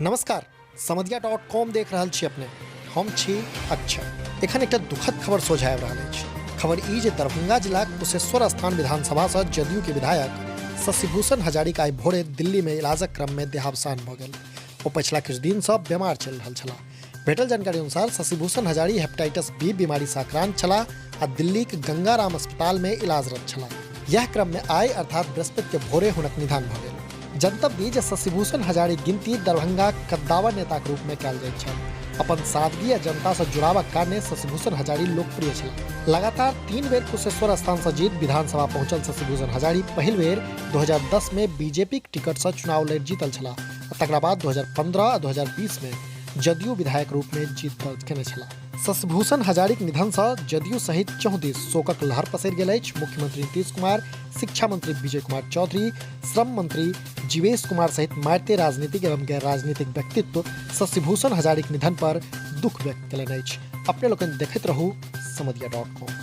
नमस्कार, समदिया dot com देख रहल छी अपने। हम छी अक्षय। एखन एकटा दुखद खबर सोझा आबि रहल अछि। खबर ई जे दरभंगा जिलाक कुशेश्वर स्थान विधानसभा सँ जदयू के विधायक शशिभूषण हजारीक आइ भोरे दिल्ली मे इलाजक क्रम मे देहावसान भऽ गेल। ओ पछिला किछु दिन सँ बीमार चलि रहल छलाह। भेटल जानकारी अनुसार शशिभूषण हजारी हेपेटाइटिस बी बीमारी सँ आक्रांत छलाह आ दिल्लीक गंगाराम अस्पताल मे इलाजरत छलाह। यह क्रम में आइ अर्थात बृहस्पति के भोरे हुनक निधन भऽ गेल। जनतब दी जे शशिभूषण हजारीक गिनती दरभंगाक कद्दावर नेताक रूप में कयल जाइत छल। अपन सादगी आ जनता सँ जुड़ावक कारणे शशिभूषण हजारी लोकप्रिय छलाह। लगातार 3 बेर कुशेश्वर स्थान सँ जीत विधानसभा पहुंचल शशिभूषण हजारी पहिल बेर 2010 में बीजेपीक टिकट सँ चुनाव लड़ि जीतल छलाह आ तकरा बाद 2015 आ 2020 में जदयू विधायक रूप में जीत दर्ज केने छलाह। शशिभूषण हजारीक निधन सँ जदयू सहित चहुदिस शोकक लहर पसरि गेल अछि। मुख्यमंत्री नीतीश कुमार, शिक्षा मंत्री विजय कुमार चौधरी, श्रम मंत्री जीवेश कुमार सहित मारिते राजनीतिक एवं गैर राजनीतिक व्यक्तित्व शशिभूषण हजारीक निधन पर दुख व्यक्त केलनि अछि। अपने लोकनि देखैत रहू समदिया डॉट कॉम।